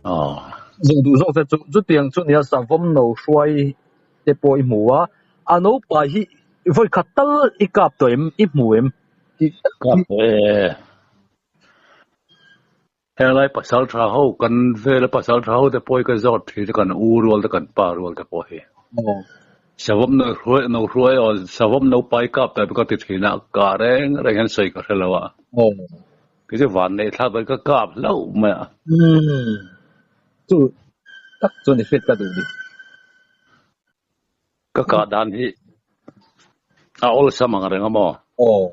Aw. Zawh duh zawk te chu chutiang chu nia savawm no hruai te pawh i hmu a, a naupai hi vawi khat tal i kap tawh em, i hmu em? Tih Kap tawh e. Henglai pasal tha ho kan vela pasal tha ho te pawh hi ka zawt thin a, kan u rual te kan pa rual te pawh hi. Aw. Savawm no hruai no hruai aw savawm no pai kap tawh em ka ti thin a, kah reng reng hian sawi ka hre lo a. Aw. Kei chu van neih thlak dawn ka kap hlauh mai a. Umm chu tak chuan i hriat ka duh ni. Ka kah dan hi a awlsam ang reng a maw? Aw.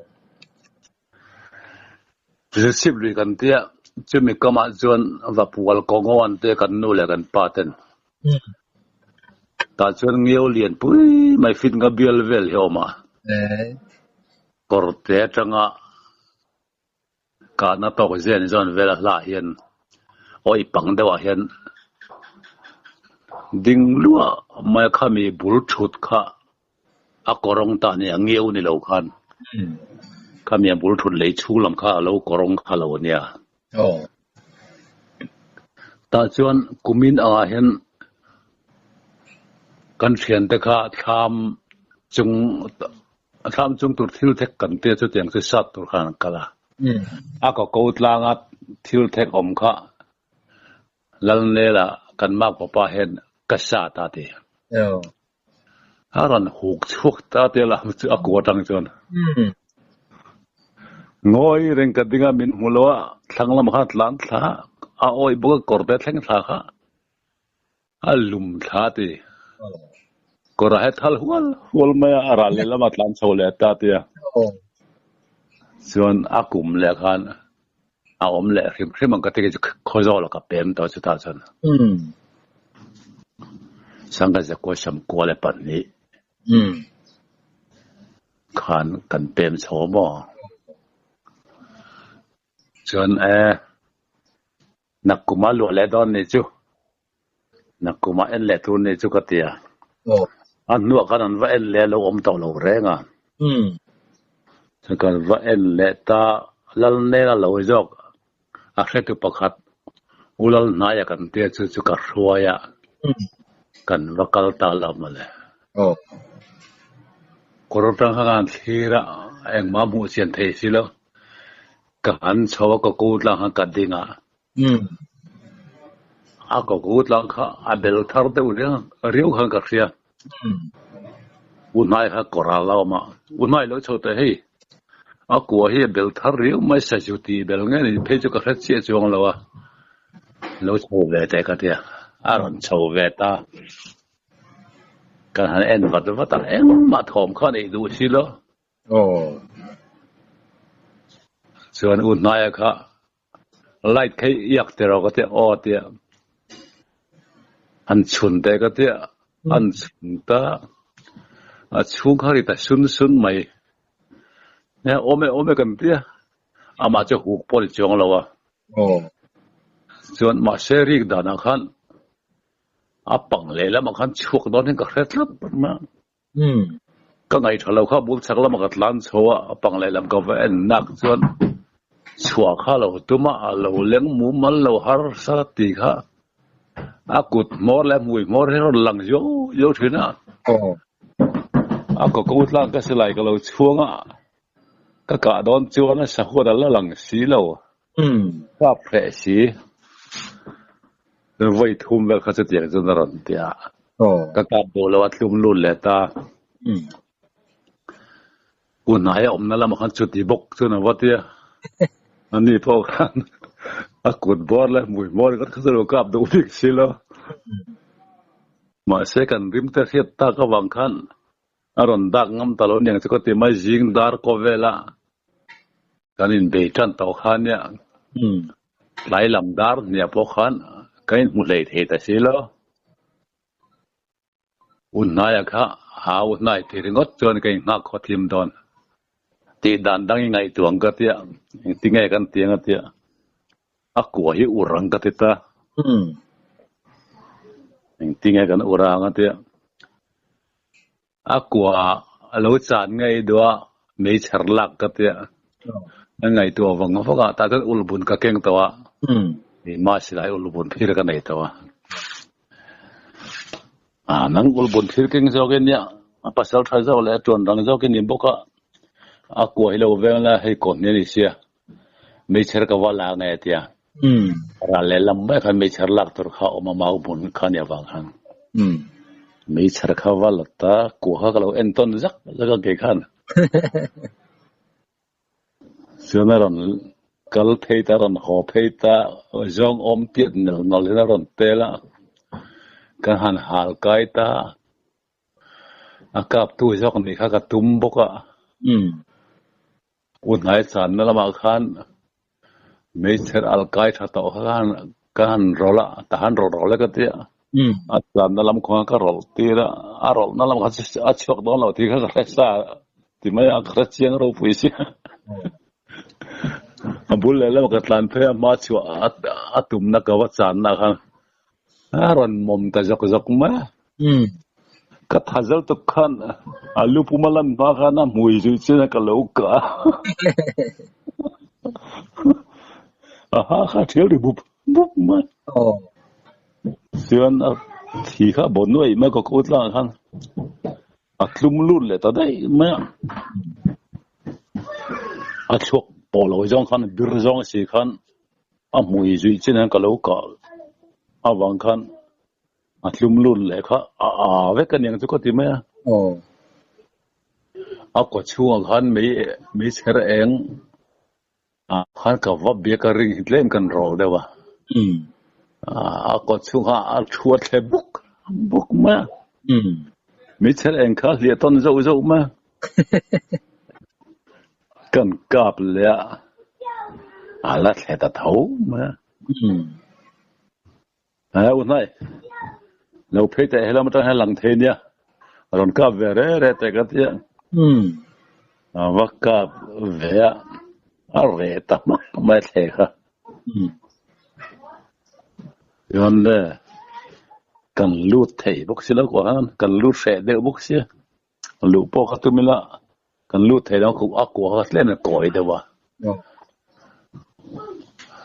Zirchhip lui kan tia chumi kamah chuan va pual kawngo an tia kan nu leh kan pa ten. Tah chuan ngeu lian pui mai fit nga bial vel hi a awm a. Kawrte atanga Kahna tawk zen zawn vela hlah hian awih pang deuhah hian ding luah mai a khami bul thut kha a kawrawng ta nia ngeu ni lo khan khami a bul thut lei chhung lam kha a lo kawrawng kha lo ania. Tah chuan kumin angah hian kan thiante kha thlam chung A thlam chung tur thil thek kan tia chutiang chu sat tur khan an kal a. A kaw ko tlanga thil thek awm kha Lalnela kan mak papa hian ka sat a ti. A rawn huk chhuak ta tia lam chu a kua atang chuan. Ngawi reng ka ding a min hmu lo a, thlang lamah khan a tlan thla a, a awih bawk a kawr te thleng thla kha. A lum thla ti. Kawr a het hal hual hual mai a, a ral leh lamah tlan chho leh ta tia. Chuan a kum leh khan a awm leh hrim hrim ang ka ti chu Khawzawl ah ka pem tawh chutah chuan. Sangha zakua samkua leh pahnih khan kan pem chho maw? Chuan e. Nakkum a luah leh dawn nih chu. Nakkum a en leh tur nih chu ka ti a. A hnuah khan an va en leh a lo awm tawh lo reng a. Chuan kan va en leh ta Lalnel a lo zawk a hretu pakhat U Lalhnaia kan tia chu chu ka hruai a kan va kal ta lo mawle. Kawr atang khan an thlir a engmah hmuh chian thei si lo. Ka han chho a ka ku tlang khan ka ding a. A ka ku tlang kha a bel thar deuh riang riau khan ka hria. U hnai kha kawr a la awm a. U hnai lo chho teh hei. A kua hi a bel thar riau mai sazu tih bel nge ni phei chu ka hre chiah chuang lo a. Lo chho ve teh ka tia. A rawn chho ve ta. Kan han en vat vat a engmah thawm kha a neih duh si lo. Aw. Chuan u hnaia kha light kha iak teh rawh ka tia aw tia an chhun teh ka tia an chhun ta a chhung kha ri ta sun sun mai nia awm e awm e kan tia amah chu huk pawh a ni chuang lo a Aw. Chuan mahse rik danah khan a pang lehlamah khan chhuak dawn hian ka hre tlat mai a. Ka ngaihṭha lo kha bul chhak lamah ka tlan chho a, a pang lehlam ka va en nak chuan chhuah kha lo tum a, a lo leng mumal lo harsa ti kha a kut hmawr leh a hmui hmawr hi a rawn lang zio zio ṭhin a. A kaw ko tlang ka silai ka lo chhuang a, ka kah dawn chuan a sahuat a la lang si lo, kap hreh si. Vawi thum vel kha chutiang chuan a rawn ti a, ka kap duh lo a tlum lut leh ta. U hnaia awmna lamah khan chuti bawk chuan a va ti a, ani pawh khan a kut bawr leh hmui hmawr ringawt kha chu a lo kap duh bik si lo. Mahse kan rim te hriat tak avang khan a rawn dak ngam ta lo aniang chu ka ti mai, zing dar kaw vela kan inbei tan tawh kha nia. Tlai lam dar hniah pawh khan ka inhmu hlei thei ta si lo. U hnaiah kha ha u hnai ti ringawt chuan ka inghak khaw thim dawn. Tih dan dang i ngaihtuah ang ka tia, engtinge kan ti ang a tia. A kua hi ur ang ka ti ta. Engtinge kan ur ang a tia. A kua a lo chan ngei duh a, meichher lak ka tia. A ngaihtuah vang vang a, tah chuan ulhbun ka keng tawh a. Ma silai ulbun phir ka nei tawh a. A nang ulbun phir keng zawk in nia, a pasal tha zawk leh a tuan rang zawk in ni bawk a, a kua hi lo veng la hei kaw hnial i sia, meichher ka va la nge a tia. Ral leh lam mai khan meichher lak tur kha a awm a, mau hmun kha nia vang khan. Meichher kha va la ta, kua kha ka lo entawn zak zak a kei khan. Chuan a rawn kal phei ta, a rawn haw phei ta, zawng awm piat nel nawlh hian a rawn tel a, ka han hal kai ta, a kaptu zawk nih kha ka tum bawk a. U hnai channa lamah khan meichher al kai tha tawh kha ka han rawlh a, ta han rawlh rawlh e ka ti a, a channa lam khawnga ka rawlh tir a, a rawlhna lam kha a chhuak dawn lo tih kha ka hre sa ti mai a, ka hre chiang ropui sia. A bul leh lamah ka tlan phei a, hma chhuah a tumna ka va channa khan a rawn mawm ta zawk zawk mai a. Ka tha zel tuk khan a lu puma lan hma khan a hmui zui chin a ka lo kah a. A ha kha a thial ri bup bup mai. Chuan a thi kha a baw nuaih mai ka ko tlangah khan a tlum lut leh ta daih mai a. A thluak pawh lo zawng khan bir zawng si khan a hmui zui chin hian ka lo kah avang khan A tlum lut leh kha a a vek a niang chu ka ti mai a. A kaw chhungah khan mei mei chher eng ah khan ka va biak a ring hi tlem kan rawlh deuh a. A kaw chhungah a thu a thle buk buk mai a. Mei chher eng kha a hliah tawn zauh zauh mai a. Kan kap leh a, a la thle ta tho mai a. A u hnai lo phei teh helam atang hian lang thei nia a rawn kap ve re re teh ka tia a va kap ve a a reh ta hmak mai thleh kha chuan le kan lut thei bawk si lo kawh khan kan lut hreh deuh bawk sia luh pawh kha tum ila kan lut thei lo a kua kha tlem a kawi deuh a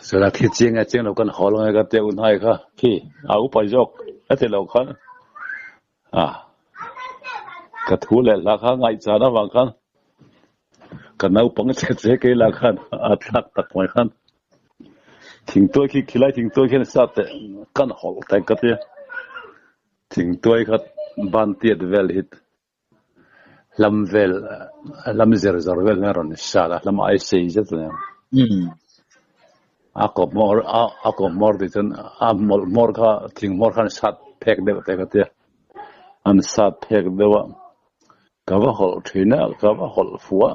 chuan a thi chiang nge chiang lo kan haw lo nge ka tia unhai kha khi a upa zawk a ti lo khan a ka thu leh hla kha ngaihchan avang khan ka naupang che che kei lah khan a thlak tak mai khan thingtuai khi khilai thingtuai khian sat teh kan hawlh teh ka tia thingtuai kha ban tiat vel hi Hlam vel, hlam zir zawr vel hian a rawn sat a, hlam ai sei zet a nia. A kaw hmawr, a kaw hmawr tih chuan a hmawlh hmawr kha thing hmawr khan sat phek deuh te ka tia. An sat phek deuh a, ka va hawlh thin a, ka va hawlh fuh a,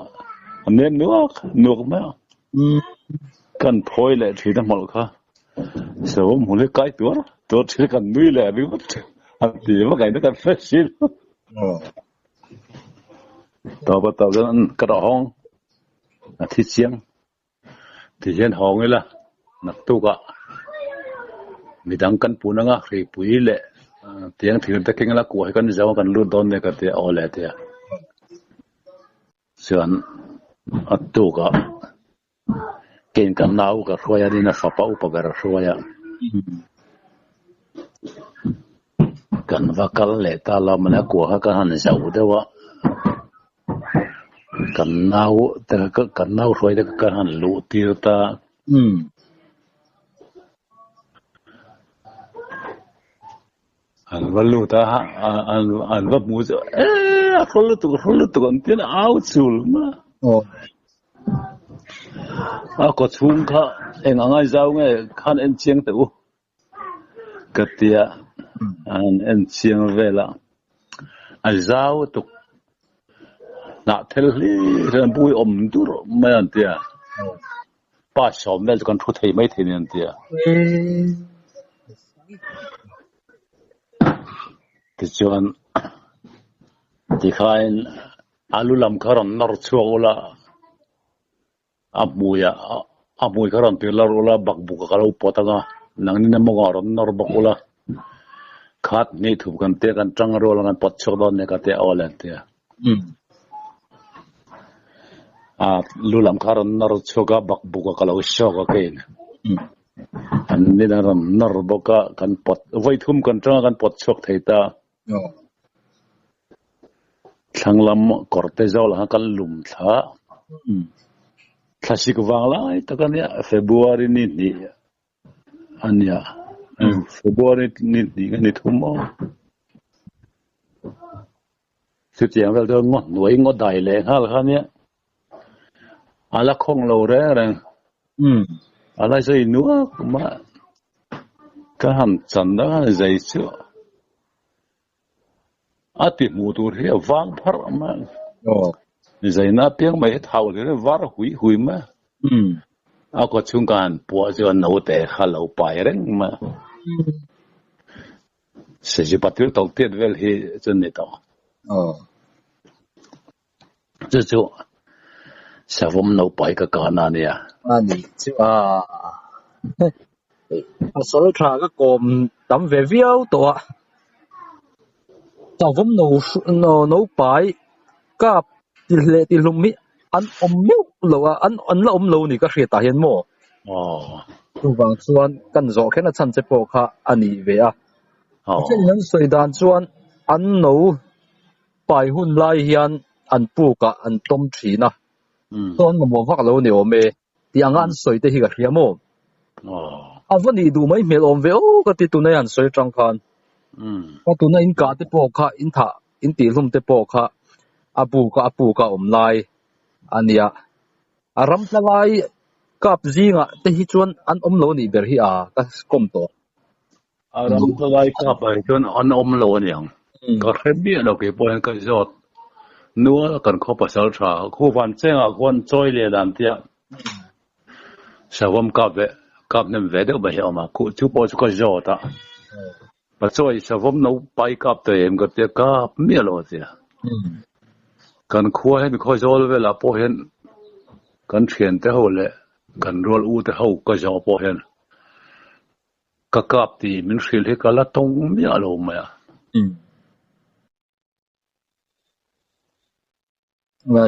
a nem nuak nuak mai a. Kan phawi leh thin a hmawlh kha, savawm hmul hi kai tuar tuar thin a, kan nui leh ringawt thin a ti vak a, kan hre si lo. Tawp a tawp chuan ka rawh hawng a thi chiang ti hian hawng ila naktukah midang kan pun anga hripui leh tiang thil te keng ila kuah hi kan zo a kan lut dawn nia ka ti a aw le a ti a. Chuan a tukah Kein ka nau ka hruai a nin a fapa upa ber a hruai a. Kan va kal leh ta lo mawle a kua kha ka han zauh deuh a. Kan nau te kha kan nau hruai te kha ka han luh tir ta. An va lut a, an va hmu chu eee a hrawl lutuk a hrawl lutuk an ti a au chul mai a. A kaw chhung kha eng anga zau nge khan en chiang teh u ka ti a, an en chiang vel a, a zau tuk hnah thel hlir hian bui awm dur mai an ti a. Pa sawm vel chu kan thu thei mai thei ni an ti a. Tichuan tikhain a lu lam kha rawn nawr chhuak ula, a hmuiah a hmui kha rawn tir lawr ula, bakbuk a ka lo pawt anga, nangnin a mawngah rawn nawr bawk ula, khat hnih thup kan tia kan tang rual ang kan pawt chhuak dawn nia ka tia aw le an ti a. A lu lam kha rawn nawr chhuak a, bakbuk a ka lo sawk a keiin. An nin a rawn nawr bawk a, kan pawt vawi thum kan tanga kan pawt chhuak thei ta. Thlang lam kawr te zawk lah khan kan lum thla. Thlasik vang lai tak a nia, February ni hnih a nia, February ni hnih nge ni thum aw. Chutiang vel chuan ngaw hnuai ngaw dai leh nghal kha nia, a la khawng lo reng reng. A la zai nuak mah ka han chan dang a zai chu a ti hmuh tur hi a vang pharh mai. Zaina piang mai hi thau hlir hi var hui hui mai. A kaw chhung ka han puah chu a naute kha lo pai reng mai. Sezi patil tawk tiat vel hi chu ni tawh. Chu chu savawm naupai ka kahna a nia. A ni chu a pasal tha ka kawm tam ve viau tawh a. Savawm naupai kap ti leh ti hlum hi an awm meuh lo a, an la awm lo ni ka hriat ah hian maw? Chuvang chuan kan zawh kherna chhan che pawh kha a ni ve a. Pathian an sawi dan chuan an no pai hun lai hian an pukah an tawm thin a, saw an mamawh vak lo ni awm e tih anga an sawi te hi ka hria maw? A va nih duh mai hmel awm ve aw ka ti tuna i han sawi atang khan. Ka tuna in kah te pawh kha in thah in tihhlum te pawh kha a buk a a puk a awm lai a nia. A ram tla lai kap zingah te hi chuan an awm lo nih ber hi a ka kawm tawh. A ram tla lai kap ah hi chuan an awm lo a niang. Ka hre miah lo kei pawh hian ka zawt nual kan khaw pasal tha khu van chengah khuan chawi leh dan tia savawm kap ve kap hnem ve deuh mai hi a awm a khu chu pawh chu ka zawt a pa chawi savawm no pai kap ta em ka tia kap miah lo a tia. Kan khua hian khaw zawl velah pawh hian kan thiante ho leh kan rual u te ho ka zawh pawh hian Ka kap tih min hrilh hi ka la tawng miah lo mai a.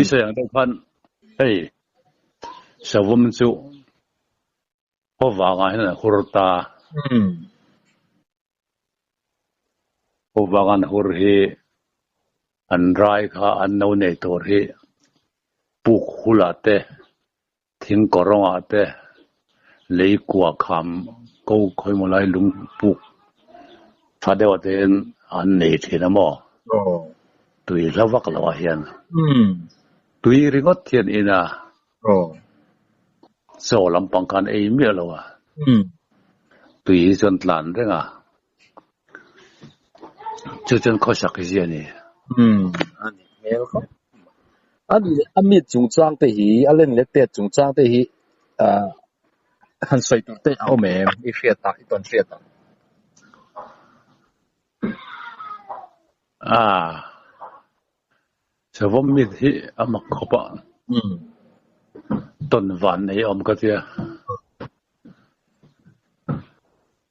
I sawi ang deuh khan hei savawm chu khaw vangah hian an hur ta. Khaw vanga an hur hi an rai kha an no nei tur hi puk hulah te Thing kawrawngah te lei kua kham ko khawimaw lai lung puk tha deuh ah te hian an nei thin a maw? Tui hla vak lo ah hian tui ringawt hian in a chaw lampang khan ei miah lo a, tui hi chuan tlan reng a, chu chuan khawsak hi zia a ni. A ni hmel khawp A ni leh a mit chungchang te hi, a len leh tet chungchang te hi ah han sawi tur te a awm em? I hriat ah, i tawn hriat ah. Ah, savawm mit hi a mak khawp a, tawn van nei a awm ka tia.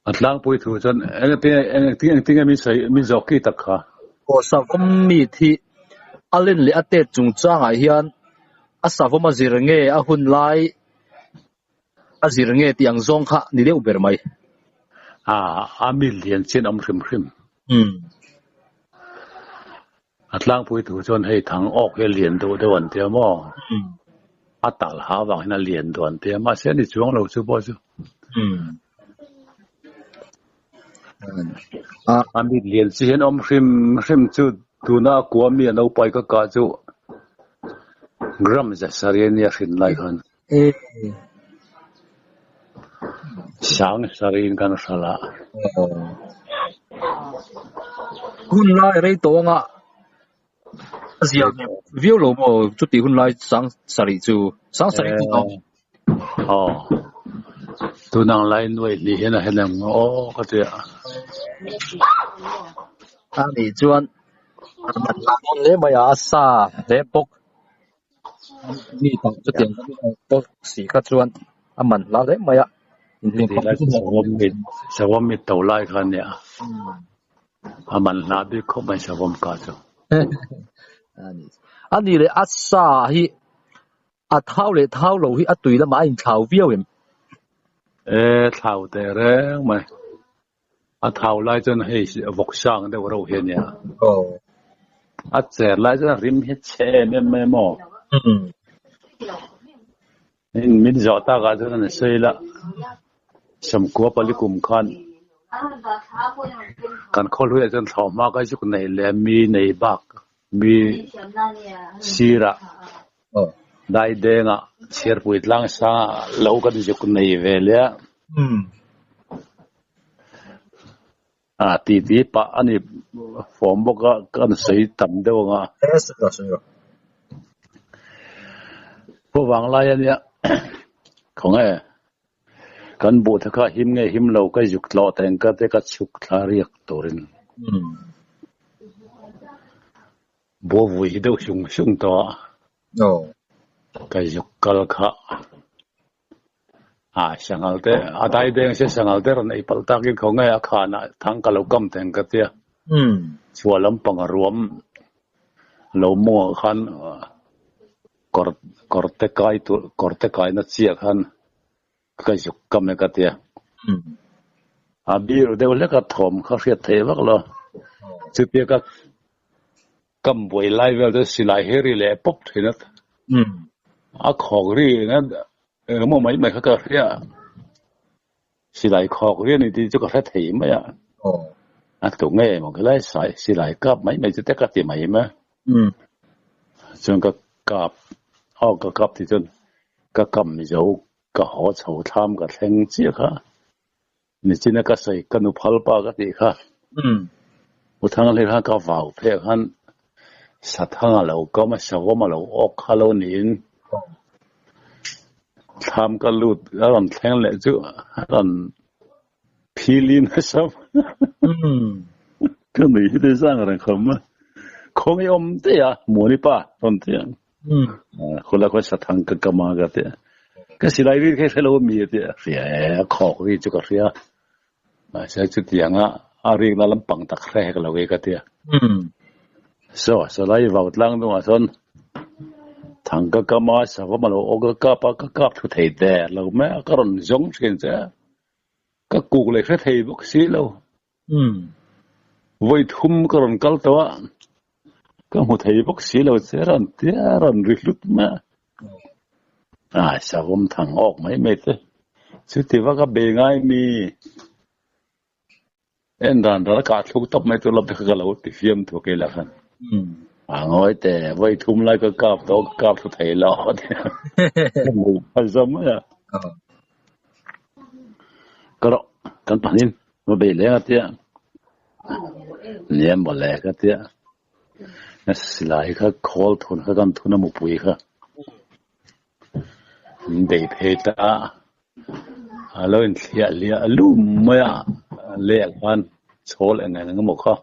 A tlangpui thu chuan engtin engtin engtin nge min sawi min zawh ki tak kha? Aw savawm mit hi a len leh a tet chungchangah hian a savawm a zir nge a hun lai a zir nge tih ang zawng kha ni deuh ber mai. Ah a mit lian chian awm hrim hrim. A tlangpui thu chuan hei thang awk hi a lian deuh deuh an tia maw? A tal ha avang hian a lian deuh an tia mahse a ni chuang lo chu pawh chu. A mit lian chi hian awm hrim hrim chu tuna a kua mi a naupai ka kah chu gram za sarih a nia hrin lai khan. Sang sariin kan hralh a. Hun lai rei tawh anga a zia viau lo maw chutih hun lai sang sarih chu sang sarih chu tawh. Aw tunang lai nuai hnih hian a hen ang aw ka ti a. A nih chuan a man lah dawn hle mai a, a sa hle bawk. Mi tam chu tiang bawk si kha chuan a man hla hle mai a. Savawm mit to lai kha nia. A man hla bik khawp mai savawm ka chu. A ni leh a sa hi a thau leh thau lo hi a tui lamah a inthlau viau em? E thlau teh reng mai. A thau lai chuan hei vawk sang deuh reuh hi a nia. A cher lai chuan a rim hi chhe em em mai maw? Min zawh takah chuan an sawi la, Sawmkua pali kum khan kan khawhluiah chuan thlawhhma ka zuk neih leh mi nei bak mi sirah Daidengah chhiarpui tlang sangah lo kan zuk nei ve leh a. A ti ti pah a ni fawm bawk a, kan sawi tam deuh ang a. Khawvang lai a nia, khawnge kan buh te kha him nge him lo ka zuk tlawh ta eng ka te ka chhuk thla riak turin. Buh vui hi deuh sung sung tawh a. Ka zuk kal kha a sanghal te a dai deng se sanghal te rawn ei palh takin khaw nge a khanah thang ka lo kam theng ka tia. Chhuah lampang a ruam lo mawngah khan kawr kawr te kai tur kawr te kaina chiah khan ka zuk kam e ka tia. A bir deuh hlek a thawm kha hriat theih vak lo. Chutia ka kam buai lai vel chu silai hi ri leh pawp thin a. A khawk ri na engemaw mai mai kha ka hria. Silai khawk ri a ni tih chu ka hre thei mai a. A tu nge maw khilai sai silai kap mai mai chu te ka ti mai mai. Chuan ka kap aw ka kap tih chuan ka kam zo ka haw chho thlam ka thleng chiah kha. Nichina ka sawi ka nu phal pa ka tih kha. U Thanghlei khan ka vau pheh khan Sathang a lo kam a, Savawm a lo awk kha lo niin thlam ka lut a rawn thleng leh chu a rawn phili nasa. Ka nui hi te zang reng khawm a. Khawnge awm teh a, Muani pa rawn ti a. Khula khaw Sathang ka kam a ka ti a. Ka silai ri kha i hre lo ami a ti a. Hria e, a khawk ri chu ka hria. Mahse chutianga a rikna lampang tak hre hek lo e ka ti a. Saw, salai vau tlang dungah chuan thang ka kam a, savawm a lo awk a, kap a, ka kap thu thei der lo mai a, ka rawn zawng thin che a, ka kuk leh hre thei bawk si lo. Vawi thum ka rawn kal tawh a, ka hmu thei bawk si lo che a rawn ti a, a rawn ri hlut mai a. A savawm thang awk mai mai te chuti vak a bei ngai mi en dan ral kah thluk tawp mai tur lam te kha ka lo ti fiam thu kei lah khan a ngawi te vawi thum lai ka kap tawh ka kap thu thei lo ka hmu phal zawm mai a ka rawh kan pahnih va bei leng a tia nia mawle ka tia. Silai kha khawl thun kha kan thun a mupui kha an bei phei ta a, a lo inthliah hliah lum mai a, leh khan chhawl eng eng emaw kha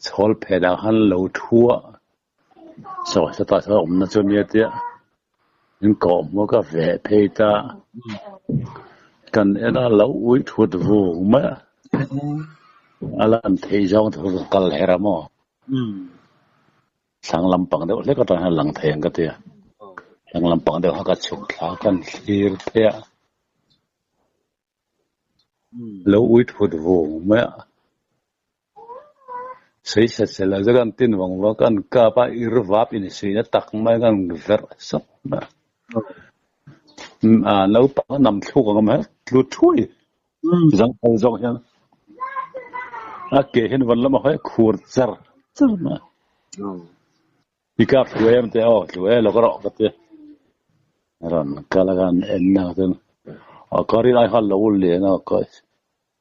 chhawl phet ah khan lo thu a, saw chutah chuan awmna chu nia tia in kawh hmuh ka veh phei ta a, kan en a lo ui thut vung mai a. A lan theih zawng chu ka kal her a maw? Thlang lampang deuh hlek atang hian a lang thei ang ka ti a. Thlang lampang deuh kha ka chhuk thla kan thlir phei a. Lo ui thut vung mai a. Sawi set set lo chu kan tin vang vang kan kap a, ir vap insuihna tak mai kan verh sawp mai a. Naupang a nam thluk ang mai a, tlu thuai. Zang phal zawk hian a ke hian van lamah hawi khur char char mai a. I kap thlu em te aw thlu e lawk rawh ka ti. Rawn kal a kan en na chuan a ka rin ai khan lo lian a ka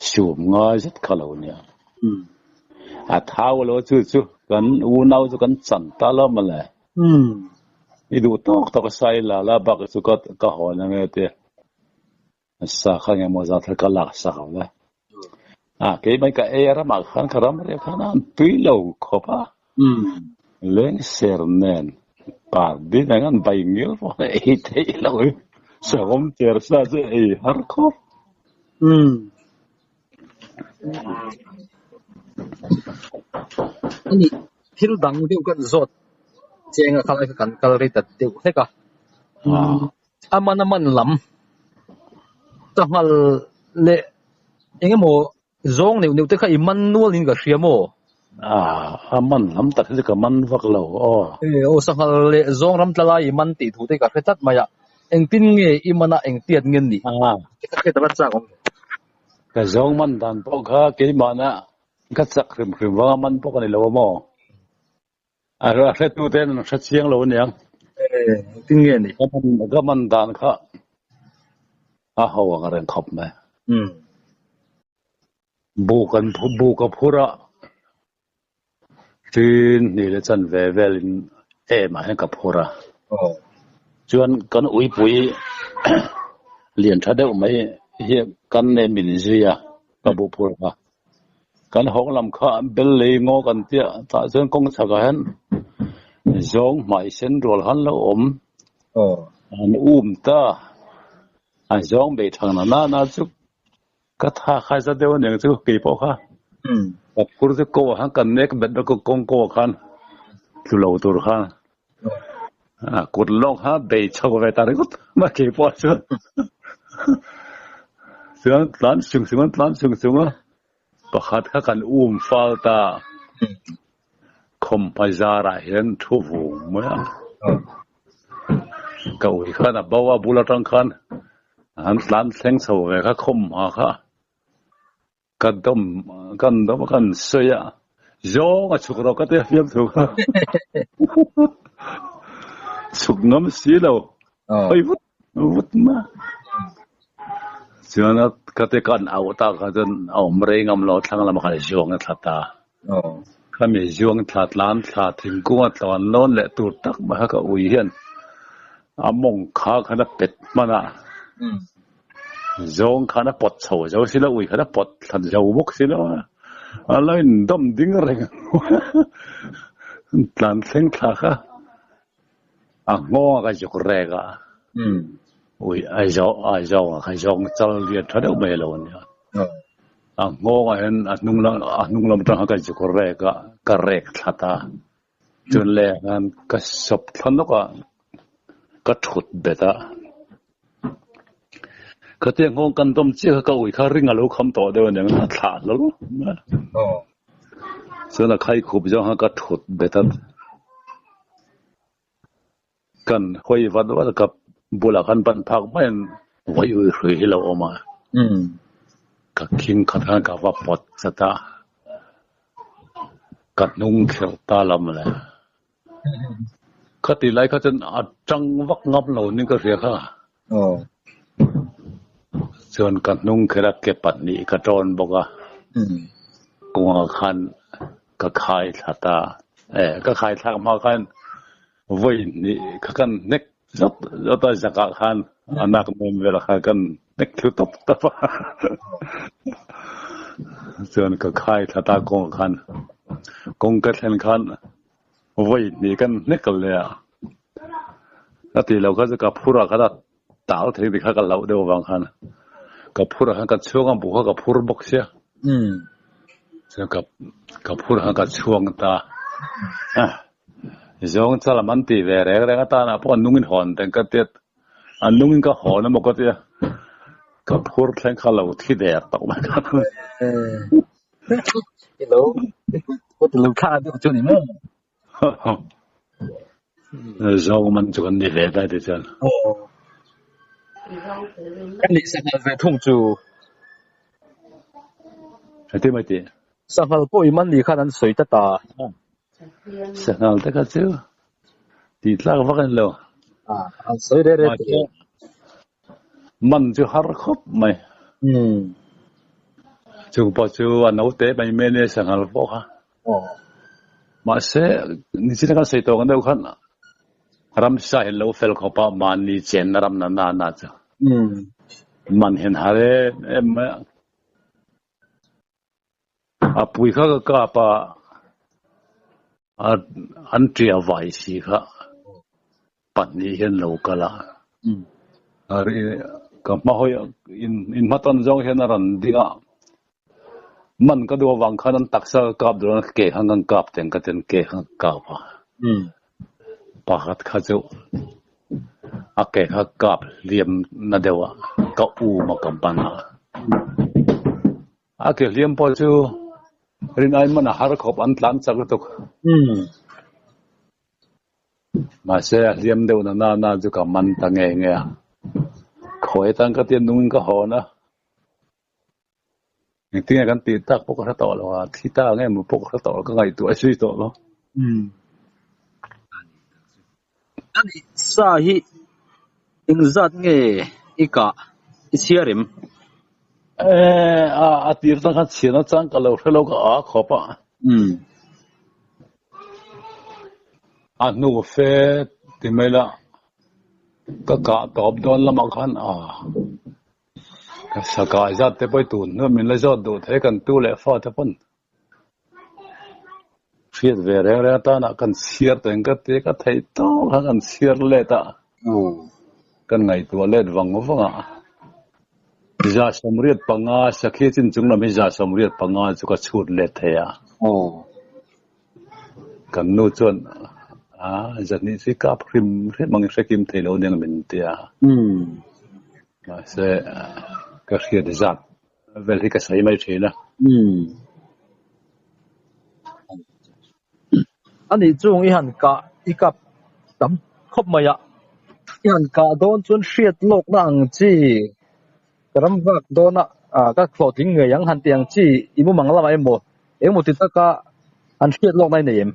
sum ngai zet kha lo nia. A thau lo chu chu kan unau chu kan chan ta lo mawle. I duh tawk tawk a sai la la bak chu ka ka hawn ange ti. Sa kha nge maw zat ka lak sak lo le. A kei mai ka ei a ramah khan ka ram riak khan an tui lo khawp a. Leng ser nen par din ang an bai ngil pawh a ei theih lo i savawm cher sa chu ei har khawp. Ani thil dang deuh kan zawt cheng a khalai kha kan kal rei ta deuh hlek a. A man a man lam. Sanghal leh eng emaw zawng neuh neuh te kha i man nual in ka hria maw? Ah, a man lam tak hi chu ka man vak lo aw. E, aw sanghal leh zawng ram tla lai i man tih thu te ka hre tlat mai a, engtin nge i man a engtiat nge ni? Ah. Ka hriat a va chak awm ve. Ka zawng man dan pawh kha keimahna ka chak hrim hrim vanga man pawh ka ni lo a maw? A hretu ten an hre chiang lo aniang. E, engtin nge ni? Ka man dan kha a ho ang reng khawp mai. Umm. Buk an buk a phur a, tin hnih leh chan ve velin em ah hian ka phur a. Chuan kan uipui lian tha deuh mai hi kan nem in zui a, ka bu phur kha. Kan hawng lam kha bel lei ngaw kan tia tah chuan kawng chhakah hian zawng hmai sen rual khan lo awm an um ta a zawng bei thang na na chu Ka tha khai zat deuh aniang chu kei pawh kha ka phur chu ko ah khan kan nek bet vek a kawng ko ah khan tlu lo tur khan kut lawng kha bei chho ve ta ringawt mai kei pawh chuan chuan tlan sung sung a tlan sung sung a pakhat kha kan um fal ta khawmhmai zarah hian thu vung mai a. Ka ui khan a bo a bul atang khan an tlan thleng chho ve kha khawm hma kha ka dawm kan dawm a kan sawi a zawng a chhuk rawh ka tia fiam thu kha chhuk ngam si lo hawi vut vut ma chuan a ka te kan auh tak kha chuan a awm rei ngam lo thlang lamah khan zawng a thla ta. Khami zuang thla tlan thla thingkung a tlawn lawn leh tur tak mai kha ka ui hian a mawng kha khan a pet hman a, zawng khan a pawt chho zo si lo, ui khan a pawt thla zo bawk si lo a, a lo indawm ding reng tlan thleng thla kha a nghawng a ka zuk rek a, ui a zawng a kha zawng chal lian tha deuh mai a lo nia. A nghawngah hian a hnung lam a hnung lam atang khan ka zuk rek a, ka rek thlat a, chun leh khan ka sawp thla nawk a, ka thut bet a. Khatia nghawng kan dawm chiah kha ka ui kha ring a lo kham tawh deuh aniang a thlah hlawl mai a. Chuan a khai khup zawng khan ka thut bet a. Kan hawi vat vat a, ka bulah khan ban phak maiin vawi ui hrui hi lo awm a, ka khing khat khan ka va pawt chat a, ka hnung kherh ta lam le. Khati lai kha chuan a tang vak ngam lo ning ka hria kha. Chuan ka hnung kherh a ke pahnih ka tawn bawk a, kawngah khan ka khai thla ta. E, ka khai thlak hma khan Vawi hnih kha kan hnek zat zat a, zakah khan a nak nem velah khan kan hnek thlu tawp tawp a. Chuan ka khai thla ta kawngah khan kawng ka thlen khan vawi hnih kan hnek leh a. Ka tih loh kha chu ka phur ah khan a tal thei tih kha ka hlauh deuh avang khan ka phur ah khan ka chhuang a, buh kha ka phur bawk sia. Chuan ka ka phur ah khan ka chhuang ta a. Zawng cha lam an ti ve reng reng atana pawh an nungin hawn teng ka tia, an nungin ka hawn emaw ka tia, ka phur thleng kha lo thi der tawh mai kha. I lo ka ti lo thla deuh chu ni maw? Zawng man chu kan ni ve dai ti chuan. Kan nih sanghal ve thung chu. Heti mai ti. Sanghal pawh i man ni khan an sawi ta ta. Sanghal te kha chu tih tlak vak a ni lo. An sawi reh reh teh. Man chu har khawp mai. Chung pawh chu a naute mai mai ania sanghal pawh kha. Mahse nichina kan sawi tawh ang deuh khan ramsa hi lo fel khawp a mahni chenna ram na na na chu. Man hian har em em mai a. A pui kha ka kap a, an ṭia vai si kha pahnih hian lo kal a, ka hma hawi in hmatawn zawng hian a rawn ding a, man ka duh avang khan an taksa ka kap dawn a, ke khan kan kap teng ka ti an ke khan ka kap a, pakhat kha chu a ke kha kap hliam na deuh a. ka um a ka ban a. A ke hliam pawh chu rin ai man a har khawp an tlan chak lutuk. Mahse a hliam deuh na na na chu ka man ta nge nge a. Khawi atan ka tia nungin ka hawn a. Engtin nge kan tih tak pawh ka hre tawh lo a, thi ta nge maw pawh ka hre tawh lo, ka ngaihtuah zui tawh lo. Umm. A nih sa hi engzat nge i kah i chhiar em? Eh, a a tir tang khan chhiar na chang ka lo hre lo ka a khawp a. Umm. A hnu fe ti mai la, ka kah tawp dawn lamah khan a. Ka sakai zat te pawh i tun hnuah min la zawt duh thei kan tu leh fa te pawn hriat ve reng reng atana kan chhiar teng ka ti ka theih tawk kha kan chhiar let a kan ngaihtuah let vang vang a 185 sakhi chin chung lam hi 185 chu ka chhut let thei a kan nu chuan a zahnih chu i kap hrim hrim ang i hrekim thei lo aniang min ti a. Mahse, ka hriat zat vel hi ka sawi mai thin a. Umm. A nih chung i han kah i kap tam khawp mai a. I han kah dawn chuan hriat lawkna ang chi ka ram vak dawna ka hlawhtling ngei ang han tih ang chi i mumang lamah emaw engemaw ti taka an hriat lawkna i nei em?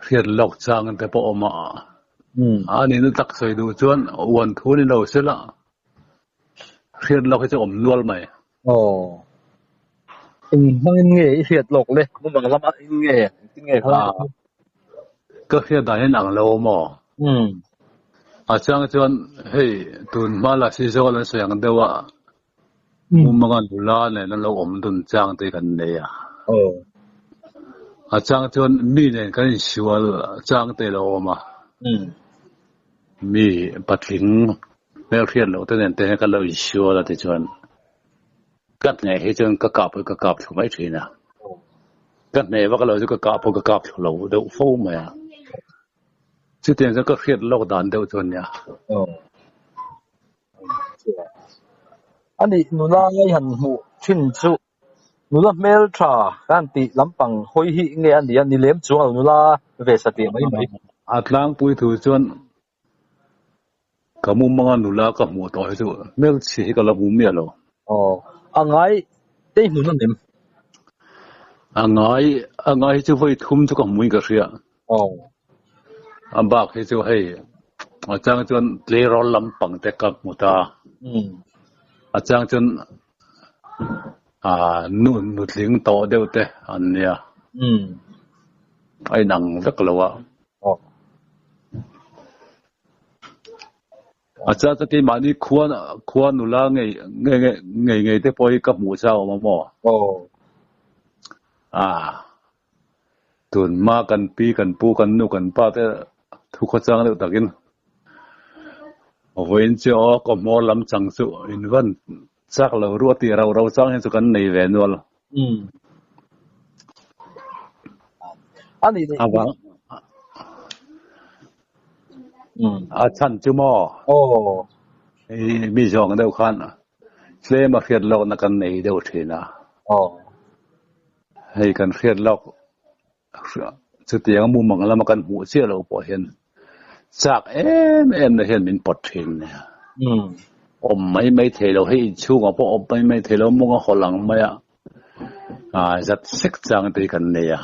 Hriat lawk chang te pawh awm a, a nihna tak sawi duh chuan uan thu ni lo sela hriat lawk hi chu awm nual mai. Aw, eng hmangin nge i hriat lawk le? Mumang lama in nge engtin nge kha? Ka hriat dan hian ang lo maw? A chang chuan hei tun hma la si zawl an sawi ang deuh a, Mumanga nula nen an lo awm dun chang te kan nei a. A chang chuan mi nen kan insual chang te lo awm a. Mi patling hmelhriat loh te nen te hian kan lo insual a tichuan ka hneh hi chuan ka kap ka kap thlu mai thin a. Ka hneh vak lo chu ka kap pawh ka kap thlu lo deuh fo mai a. Chutiang chuan ka hriat lawk dan deuh chu a nia. A nih nula ngai han hmuh thin chu nula hmeltha ka han tih lampang hawi hi nge a nia ni lem chuang lo nula ve satliah mai mai. A tlangpui thu chuan ka mumanga nula ka hmuh tawh hi chu hmelchhia hi ka la hmu miah lo. Aw, a ngai te i hmun a nem. A ngai, a ngai hi chu vawi thum chu ka hmu in ka hria. Aw. A bak hi chu hei a chang chuan tleirawl lampang te ka hmu ta. A chang chuan ah nu nutling tawh deuh te an nia. A inang vek lo a. A chang chuan keimahni khua khua nula ngei ngei ngei ngei te pawh hi ka hmuh chau awm a maw? Ah. Tun hma kan pi, kan pu, kan nu, kan pa te thu khawchang deuh takin vawiin chu aw ka hmawr lam chang chu in van chak lo ruah tih rau rau chang hi chu kan nei ve nual. Umm. A nih A vang. Umm. A chhan chu maw? Aw. I mi zawng deuh khan tlem a hriat lawkna kan nei deuh thin a. Aw. Hei kan hriat lawk chutiang mumang lama kan hmuh chiah loh pawh hian chak em em na hian min pawt thin nia. Awm mai mai thei lo, hei inchhungah pawh awm mai mai thei lo, mawng a haw lang mai a, zat sek chang te hi kan nei a.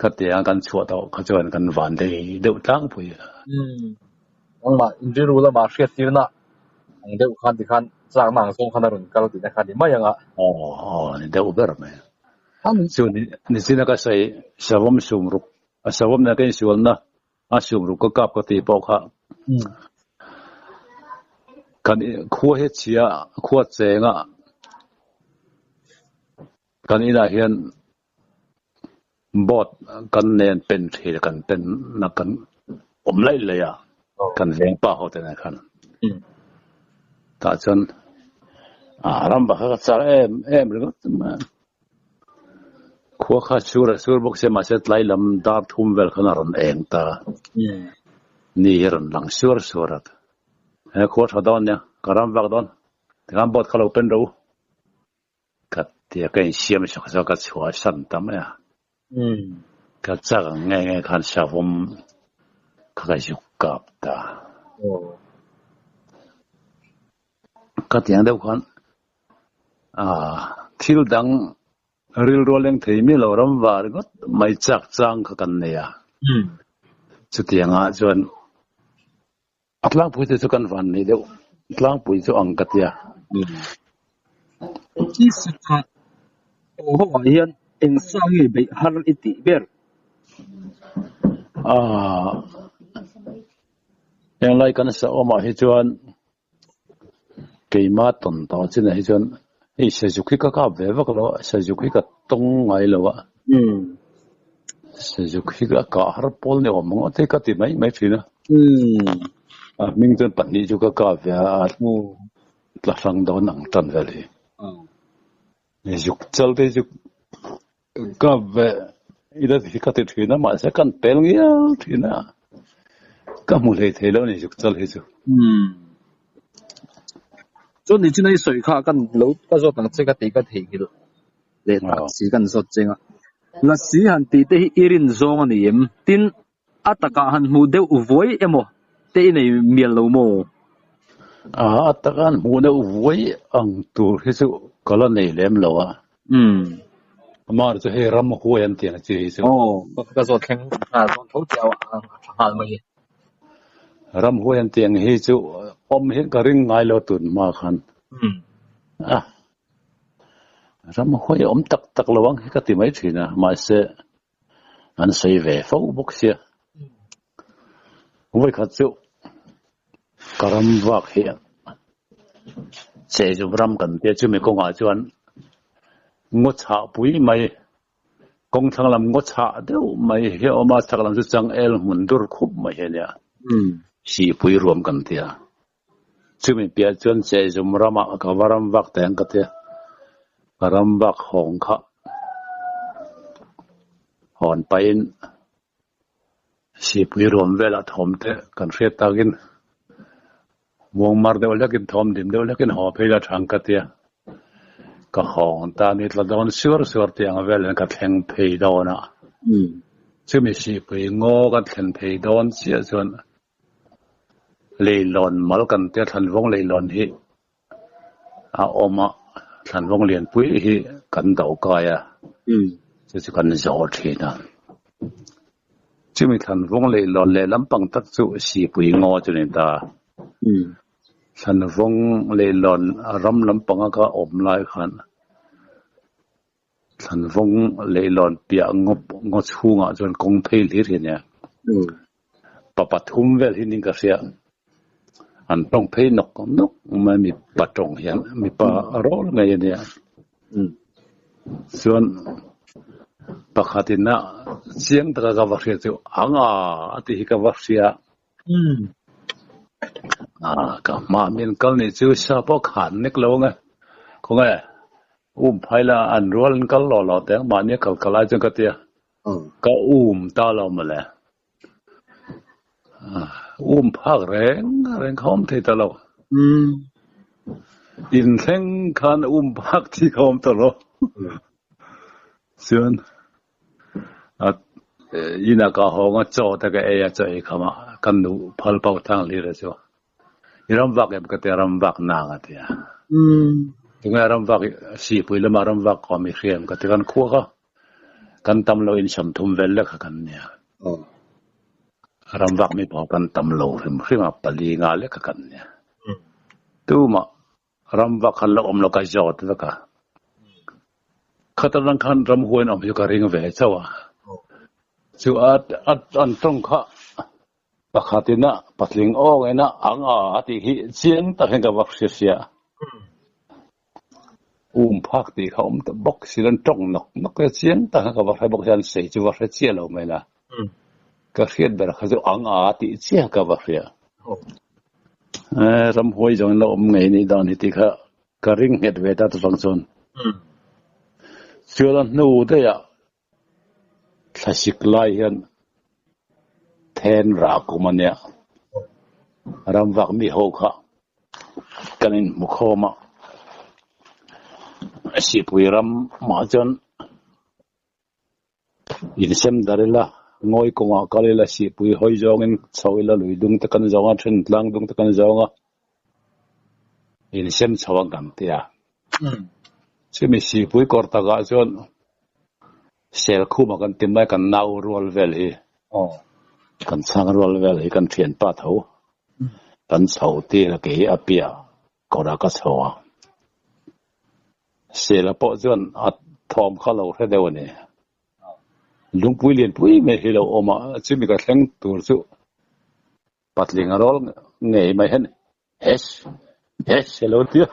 Khatianga kan chhuah tawh kha chuan kan van lei deuh tlangpui a. Nangmah inrilru lamah hriattirna ang deuh khan tikhan chakna ang zawng khan a rawn kal tihna kha a ni mai ang a. Aw aw ni deuh ber mai. Chu nichin a ka sawi savawm sumruk a savawm nen ka insualna a sumruk ka kap ka tih pawh kha kan khua hi chhia khua chenga kan inah hian Boat kan nen pen thin kan pen na kan awm laih laih a kan veng pa ho te nen khan tah chuan ram bakha ka char em em ringawt mai a khua kha sur a sur bawk sia mahse tlai lam dar thum vel khan a rawn eng ta. Ni hi rawn lang suar suar a, he khua tha dawn nia, ka ram vak dawn, tikhan boat kha lo pen ro u. Ka tia ka insiam sak zawk ka chhuah san ta mai a. Ka chak ang nge nge khan savawm kha ka zuk kap ta. Ka tiang deuh khan thil dang Rilru a leng thei miah lo ram var ringawt mai chak chang kha kan nei a. Chutiangah chuan a tlangpui te chu kan van nei deuh, tlangpui chu ang ka tia. I sakah aw ho ah hian eng sa nge beih har i tih ber? Aaa Henglai kan sa awmah hi chuan Keima tawn tawh chinah hi chuan hei Sazuk hi ka kap ve vak lo a, Sazuk hi ka tawng ngai lo a. Sazuk hi ka kah har pawl ni awm ang te ka ti mai mai thin a. A hming chuan pahnih chu ka kap ve a, a tla hrang dawn ang tan vel hi. Zuk chal te hi chu kap ve ila hi ka ti thin a, mahse kan pel ngial thin a, ka hmu hlei thei lo a ni zuk chal hi chu. Chuan ni chin a i sawi kha kan lo ka zawt ang che ka tih ka theihnghilh leh tak si kan zawt cheng a. Lasi han tih te hi i rin zawng a ni em? Tin, A takah han hmuh deuh vuai emaw te i nei mial lo maw? A taka han hmuh deuh vuai ang tur hi chu ka la nei lem lo a. Amah chu hei ram huai an tih ang chi hi chu. Aw, ka zawt thleng nghal dawn tho chiah a, a tha nghal mai e. Ram huai an tih ang hi chu awm hi ka ring ngai lo tun hma khan. A, ram huai awm tak tak lo ang hi ka ti mai thin a, mahse An sawi ve fo bawk sia. Vawikhat chu ka ram vak hi Chehzum ram kan tia chumi kawngah chuan ngaw chhah pui mai kawng thlang lam ngaw chhah deuh mai hi a awm a, chhak lam chu changel hmun dur khup mai hi a nia. Sihpui ruam kan tia. Chumi piah chuan Chehzum ramah ka va ram vak teh ang ka tia, ka ram vak hawng kha hawn pahin sipui ruam velah thawm te kan hriat takin muangmar deuh hlekin thawm dim deuh hlekin haw phei la tha ang ka tia, ka hawng ta ni tla dawn suar suar tih ang velin ka thleng phei dawn a, chumi sipui ngaw kan thlen phei dawn chiah chuan Leilawn mal kan tia thlanvawng leilawn hi a awm a, thlanvawng lianpui hi kan do kai a, chu chu kan zawh thin a. Chumi thlanvawng leilawn leh lampang tak chu sipui ngaw chu a ni ta. Thlanvawng leilawn ram lampanga ka awm lai khan Thlanvawng leihlawn piah ngaw chhungah chuan kawng phei hlir hi a nia. Pa pathum vel hi ning ka hria. An tawng phei nawk nawk mai mipa tawng hian mipa rawl ngei a nia. Chuan pakhatin a chiang taka ka va hria chu anga a tih hi ka va hria. Ka hma min kal nih chu sa pawh khan nek lo ang e. Khawnge um phai la an rual an kal lo lo teh ang mahni a kal kal ai chuan ka tia. Ka um ta lo mawle. Um phak reng reng kha awm thei ta lo. Inthleng khan um phak thi kha awm ta lo. Chuan Ina ka hawng a chaw te ka ei a chaw ei kham a kan nu phal pau thang hlir a chu i ram vak em ka tia ram vak nang a tia tunge ram vak sipui lama ram vak awm i hria em ka ti kan khua kha kan tam lo in sam thum vel lek kha kan nia ram vak mi pawh kan tam lo hrim hrim a pali nga lek kha kan nia tumah Ram vak khan la awm lo ka zawt vek a. Khatarang khan ram huain awm chu ka ring ve chauh a. Chu a an tawng kha pakhat ina patling awng ina ang a a tih hi chiang tak hian ka vak hria hria. Um phak tih kha awm ta bawk si an tawng nawk nawk a chiang tak hian ka va hre bawk hian sei chu va hre chiah lo mai la. Ka hriat ber kha chu ang a tih chiah ka va hria. Ramhuai zawng in la awm ngei nih dan hi tih kha ka ring nghet ve ta chuvang chuan. Chuan a hnu daih ah thlasik lai hian then rah kum a nia. Ramvak mi ho kha kan inhmu khawm a, Sipui ram mah chuan insem darh ila, ngawi kawngah kal ila, Sipui hawi zawngin chho ila, lui dung te kan zawng a, then tlang dung te kan zawng a, insem chho ang kan ti a. Chumi Sipui kawr takah chuan Selkhuma kan ti mai, kan nau rual vel hi, kan chhang rual vel hi kan thianpa tho kan chho tir a kei a piah kawrah ka chho a. Sela pawh chuan a thawm kha lo hre deuh a ni. Lungpui lianpui mai hi lo awm a, chumi ka thleng tur chu Patling a rawl ngei mai hian Hes! Hes! A lo ti a.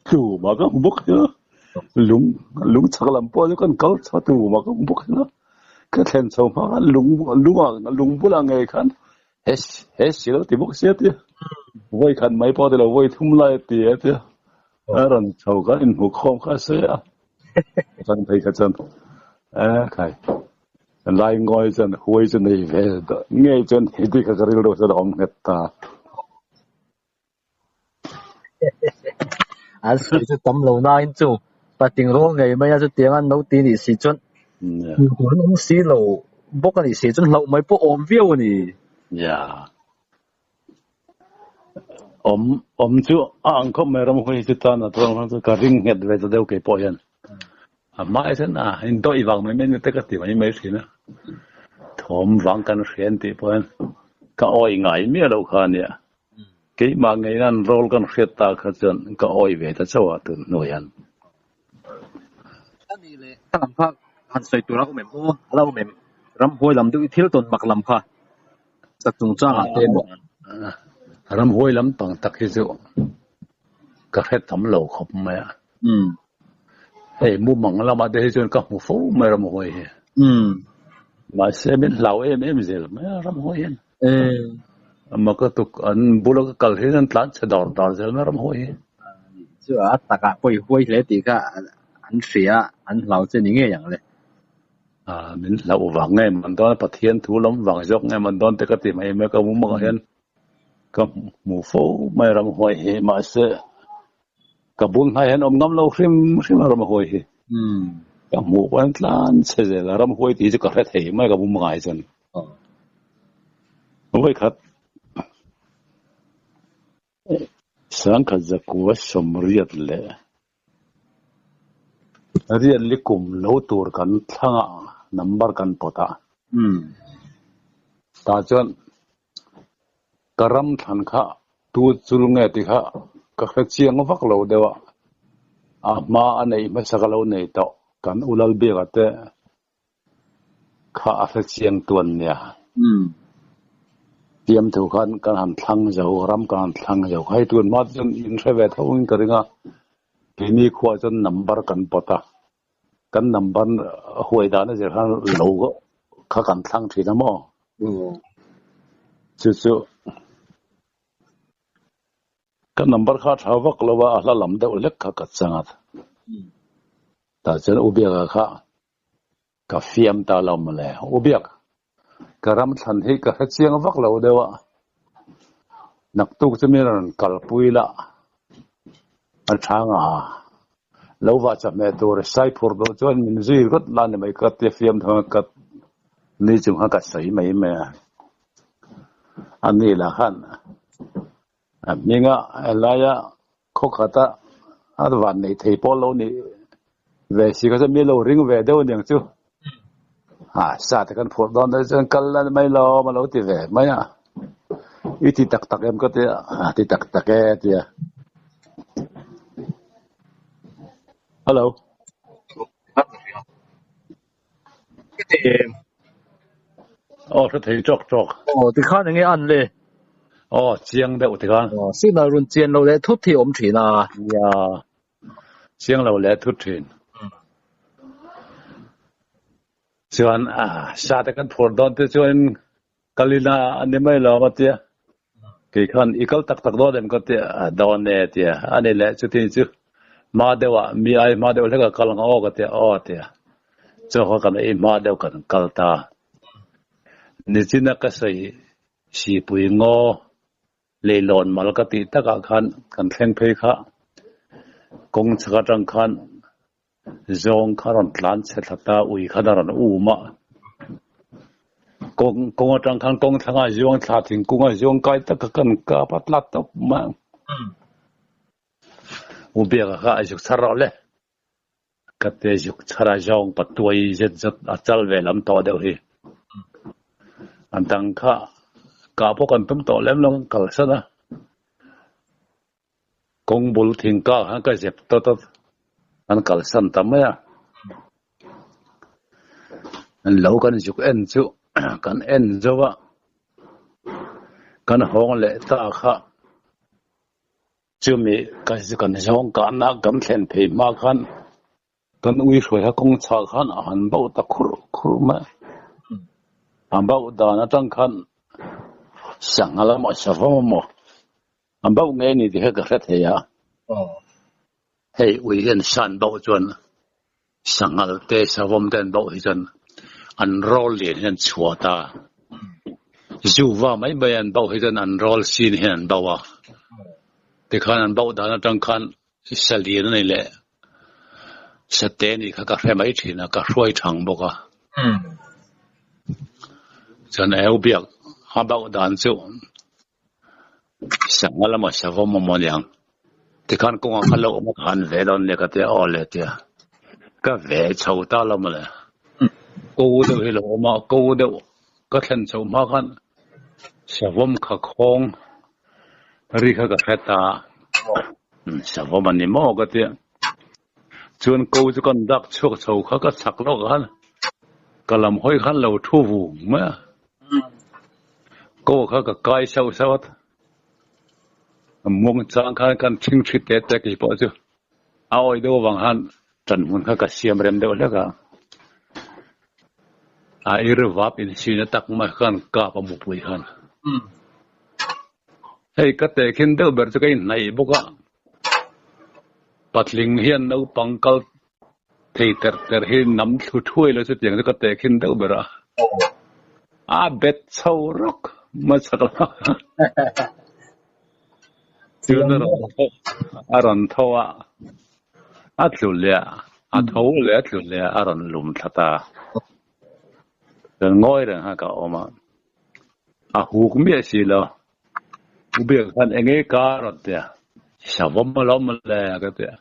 Tumah ka hmu bawk hi a. Lung lung chhak lam pawh chu kan kal chho tumah ka hmu bawk hi a. Ka thlen chho hma khan lung lungah lung bulah ngei khan Hes! Hes! A lo ti bawk sia tia. Vawi khat mai pawh a ti lo, vawi thum lai a ti a tia. A rawn chho kha inhmu khawm kha a sawi a. Chang phei kha chuan e khai lai ngawi chuan huai chu nei ve ngei chuan hei ti kha ka rilru chuan a awm nghet ta. An sawi chu tam lo nain chu patling rual ngei mai a chutiang an lo ti nih si chuan hmuh tur an awm si lo bawk a nih si chuan hlauh mai pawh awm viau a ni. Yeah. Awm awm chu a ang khawp mai ramhuai hi chu tan a chuan khan chu ka ring nghet ve ta deuh kei pawh hian a hmai chuan a indawih vang mai mai ni te ka ti mai mai thin a thawm vang kan hria an tih pawh hian ka awih ngai miah loh kha a nia keimah ngei nan rol kan hriat ta kha chuan ka awih ve ta chauh a tun hnuai hian. A nih leh ka lam kha han sawi tur a awm em aw a la awm em ramhuai lam deuh i thil tawn mak lam kha. Chak chungchangah te emaw. Ramhuai lam pang tak hi chu ka hre tam lo khawp mai a. Hei mumang lamah te hi chuan ka hmu fo mai ramhuai hi. Mahse min hlau em em zel mai a ramhuai hian. Ama ka tuk an bula ka kal hian an tlan chhe dawr dawr zel mai ramhuai hi. Chu a takah pawh i huai hle tih kha an hria a, an hlau che ni ngei ang le. Min hlauh vang nge man dawn a, Pathian thu lam vang zawk nge man dawn te ka ti mai mai a, ka mumangah hian ka hmu fo mai ramhuai hi mahse ka bul hnai hian awm ngam lo hrim hrim a ramhuai hi ka hmuh pawh hian tlan chhe zel a, ramhuai tih hi chu ka hre thei mai ka mumangah hi chuan vawikhat Sangkhat zakua sawmriat leh riatli kum lo tur kan thlang a, number kan pawt a. Tah chuan ka ram thlan kha tu chul nge tih kha ka hre chiang vak lo deuh a, a hma a neih hmasa ka lo nei tawh kan u Lalbiaka te Kha a hre chiang tuan nia. Fiamthu khan kan han thlang zo, ram kan han thlang zo. Hei tun hma chuan in hre ve tho in ka ring a, keini khuaah chuan number kan pawt a, kan number huai dan a zir khan lo kha kan thlang thin a maw? Chu chu ka number kha a tha vak lo a, a hla lam deuh hlek kha ka chang a. Tah chuan U Biaka kha Ka fiam ta lo mawle. U Biak, ka ram thlan hi ka hre chiang vak lo deuh a, naktuk chu min rawn kalpui la, a tha nga lo vah chahmeh tur Saiphur duh chuan min zui rawt la ni mai ka tia fiam thung a, ka ni chung khan ka sawi mai mai a. A ni lah khan a hminga helaia Khaw khata a van neih thei pawh lo nih ve si kha chuan mi lo ring ve deuh aniang chu. Ha, sa te kan phurh dawn daih chuan kal la mai lo a lo ti ve mai a. I ti tak tak em ka ti a, a ti tak tak e a ti a. Hello. Aw hre thei tawk tawk. Aw tikhan enge an le? Aw chiang deuh tikhan. Aw signal rawn chian lo leh thut hi a awm thin a. Nia chiang lo leh thut thin. Chuan sa te kan phur dawn te chuan kalina a ni mai lo a tia. Kei khan i kal tak tak dawn em ka tia dawn e tia a ni leh chuti chu hma deuh ah mi ai hma deuh hlek a kal ang aw ka tia aw tia chaw kha kan ei hma deuh kan kal ta. Nichina ka sawi sipui ngaw leilawn mal ka tih takah khan kan thleng phei kha kawng chhak atang khan zawng kha a rawn tlan chhe thla ta ui khan a rawn um a kawng kawng atang khan kawng thlangah zuang thla thingkung a zuang kai tak kha kan kap a tla tawp mai a u biaka kha a zuk chhar rawh le. Ka te zuk chhar a zawng pa tuai zet zet a chal ve lam tawh deuh hi. An dang kha kah pawh kan tum tawh lem lo kan kalsan a. Kawng bul thing kah khan ka zep tawt a, an kalsan ta mai a. An lo kan zuk en chu kan en zo a, kan hawng leh ta kha. Chumi kan zawng kahna kan thlen phei hma khan kan ui hruai kha kawng chhah khan a han bauh ta khurh khurh mai a. A bauh dan atang khan sangha lamah savawm emaw a bauh ngei a ni tih kha ka hre thei a. Hei ui hian san bauh chuan sanghal te savawm te an bauh hi chuan an rawl lian hian an chhuah ta. Zu va mai mai an bauh hi chuan an rawl sin hian an bauh a. Tikhan an bauh dan atang khan sa lian a ni leh sa te a nih kha ka hre mai thin a, ka hruai thang bawk a. Chuan eu biak a bauh dan chu Sanghal emaw savawm emaw aniang tikhan kawngah khan lo awm a ka han ve dawn nia ka tia aw le tia ka ve chho ta lo mawle ko deuh hi lo awm a ko deuh ka thlen chho hma khan savawm kha khawng ri kha ka hre ta savawm a ni maw ka tia chuan ko chu kan dak chhuak chho kha ka chak lawk khan ka lam hawi khan lo thu vung mai a. Ko kha ka kai sauh sauh a, muang chang khan kan thing thi te te kei pawh chu a awi deuh avang khan ṭan hmun kha ka siam rem deuh hlek a, a ir vap insina tak mai khan kap a mupui khan. Hei ka tehkhin deuh ber chu ka inhnaih bawk a, patling hian naupang kal Thei ter ter hi nam thlu thuai lo chutiang chu ka tehkhin deuh ber a. A bet chho rawk hmasa lo. Chuan a rawn tho a rawn tho a, a tlu leh a, a tho leh a tlu leh a, a rawn lum thla ta. Chuan ngawi reng khan ka awm a, a huk miah si lo. U biak khan eng nge ka rawn ti a, savawm alawm mawle ka ti a,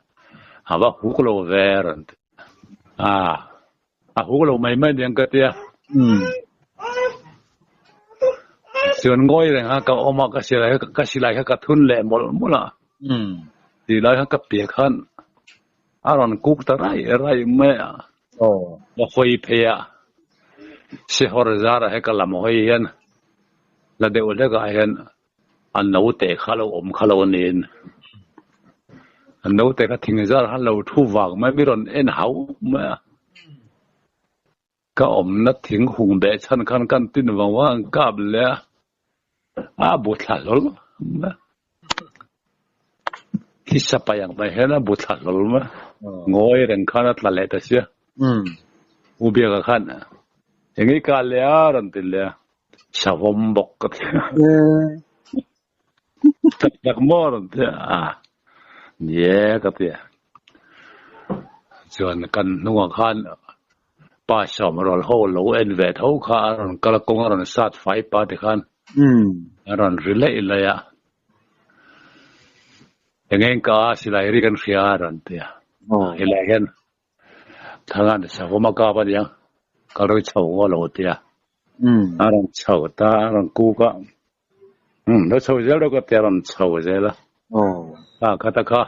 a va huk lo ve a rawn ti a, a huk lo mai mai aniang ka ti a. Chuan ngawi reng a ka awm a, ka silai ka silai kha ka thun leh mawlh mawlh a, tih lai khan ka piah khan a rawn kuk ta raih raih mai a, ka hawi phei a, sehawr zarah he ka lam hawi hian La deuh hlekah hian a naute kha lo awm kha lo niin a naute kha thing zar khan lo thu vang mai mi rawn en hau mai a ka awmna thing hung beh chhan khan kan tin vang vang an kap leh a a bu thla hlawl mai a khi sapai ang mai hian a bu thla hlawl mai a ngawi reng khan a tla leh ta sia u biaka khan eng i kal leh a rawn ti leh a. Savawm bawk ka ti a. Tak tak maw rawn ti a. Ni e ka ti a. Chuan kan hnungah khan pa sawm rawl ho lo en ve tho kha a rawn kal a kawng a rawn sat fai pa ti khan a rawn ri laih laih a. Eng eng ka silai ri kan hria a rawn ti a. Helai hian Thlangan savawm a kap a nia, ka rawi chho ngaw lo tia. A rawn chho ta, a rawn kuk a. Umm, lo chho zel rawh ka tia, a rawn chho zel a. A khat a kha,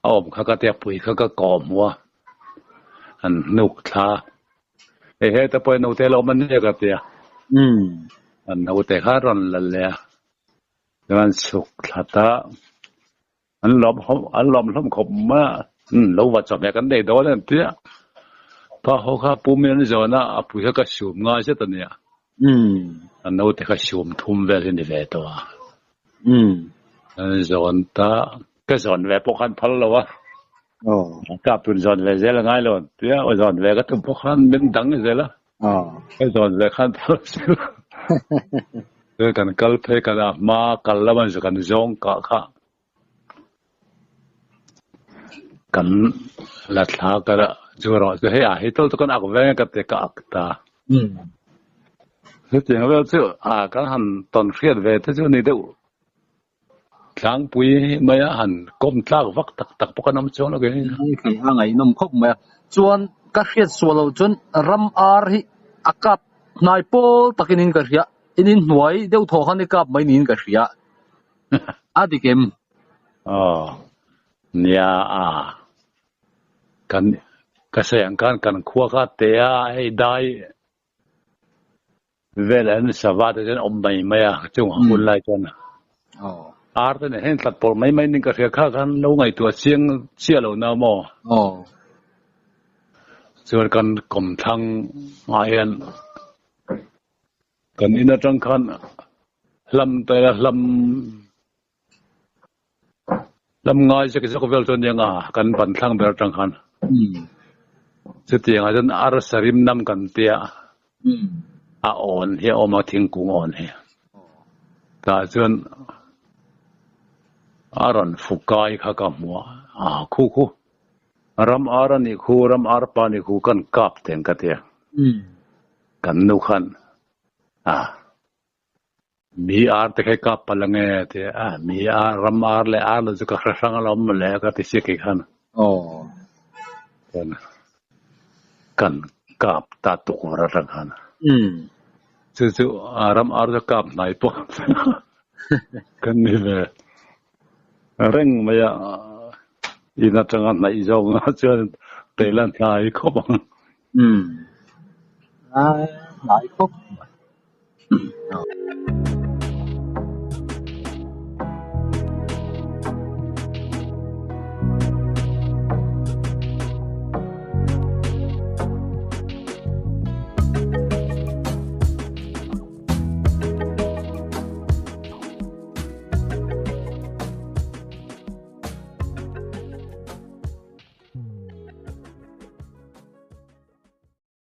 a awm kha ka tia pui kha ka kawh hmu a, an hnuk thla. Hei heta pawh hi naute lo awm a nia ka tia. A naute kha a rawn la leh a, chuan chhuk thla ta. An lawm hlawm an lawm hlawm khawp mai a, umm lo va chawhmeh kan nei dawn em tia pa ho kha pum in an zawn a, a pui kha ka sum ngai zet a nia, a naute kha sum thum vel hi ni ve tawh a, an zawn ta, ka zawn ve pawh khan phal lo a, a kap tun zawn ve zel a ngai lo an tia, aw zawn ve ka tum pawh khan min dang zel a. Ka zawn ve khan phal sil. Kan kal phei kan a hma kal lam an kan zawng kah kha. Kan la thla ka chu erawh chu hei a hi tawlh chu kan ak ve nge ka ti ka ak ta. Chutiang vel chu a kan han tawn hriat ve te chu ni deuh tlangpui mai a han kawm tlak vak tak tak pawh kan awm chuang lo kei. Thei a ngaihnawm khawp mai a. Chuan ka hriat sual loh chuan ram ar hi a kap hnai pawl takin in ka hria. In inhnuai deuh thaw khan i kap mai niin ka hria. A dik em? Aw, nia a. Kan ka sawi ang khan kan khua kha te a hei dai vel an sava te chuan awm mai mai a chungah hun lai chuan ar te nen hian tlat pawlh mai mai ning ka hria kha khan lo ngaihtuah chiang chiah lo na maw? Chuan kan kawmthlang ah hian Kan in atang khan hlam taila hlam hlam ngai zek zek vel chu ania nga kan ban thlang ber atang khan chutiang ah chuan arsa rim nam kan tia a awn hi a awm a thingkung awn hi tah chuan a rawn fu kai kha ka hmu a ah khu khu ram ar a nih khu ram ar pa nih khu kan kap teng ka tia. Kan nu khan a mi ar te kha i kap palh ange a ti a, mi ar ram ar leh ar lo chu ka hre hrang alawm mawle ka ti si kei khan. Chuan kan kap ta tuk var atang khan. Chu chu ram ar chu kap hnai pawh kan ni ve reng mai a, in atanga hnaih zawng ah chuan teila hnai khawp ang. Umm. Ai, hnai khawp mai.